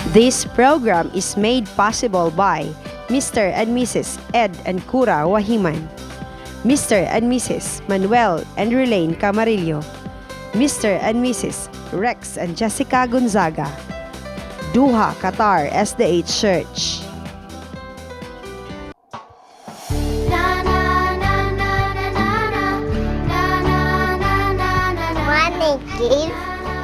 This program is made possible by Mr. and Mrs. Ed and Cura Wahiman, Mr. and Mrs. Manuel and Relaine Camarillo, Mr. and Mrs. Rex and Jessica Gonzaga, Doha, Qatar SDA Church. Na na na na na na na na na na na na na. Morning, kids.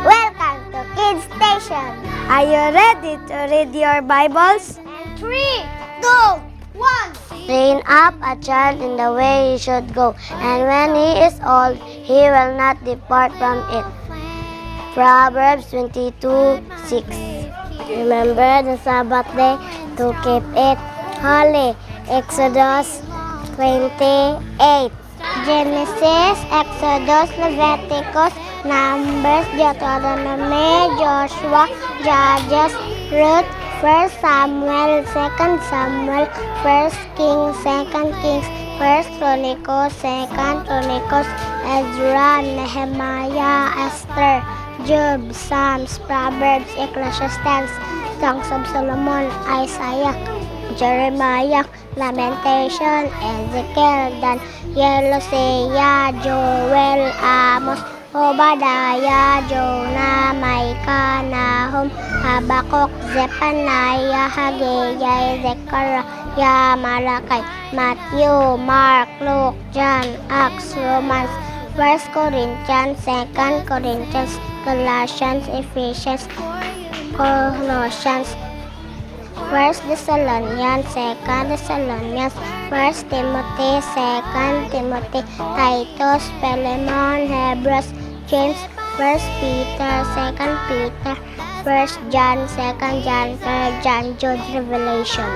Welcome to Kids Station. Are you ready to read your Bibles? Three, two, one. Train up a child in the way he should go, and when he is old, he will not depart from it. Proverbs 22:6. Remember the Sabbath day to keep it holy. Exodus 28. Genesis, Exodus, Leviticus, Numbers, Deuteronomy, Joshua, Judges, Ruth, First Samuel, Second Samuel, First Kings, Second Kings, First Chronicles, Second Chronicles, Ezra, Nehemiah, Esther, Job, Psalms, Proverbs, Ecclesiastes, Songs of Solomon, Isaiah, Jeremiah, Lamentation, Ezekiel, Daniel, Hosea, Joel, Amos, Obadiah, Jonah, Micah, Nahum, Habakkuk, Zephaniah, Haggai, Zechariah, Malachi, Matthew, Mark, Luke, John, Acts, Romans, 1 Corinthians, 2 Corinthians, Galatians, Ephesians, Colossians, First Thessalonians, Second Thessalonians, First Timothy, Second Timothy, Titus, Philemon, Hebrews, James, First Peter, Second Peter, First John, Second John, Third John, Jude, Revelation.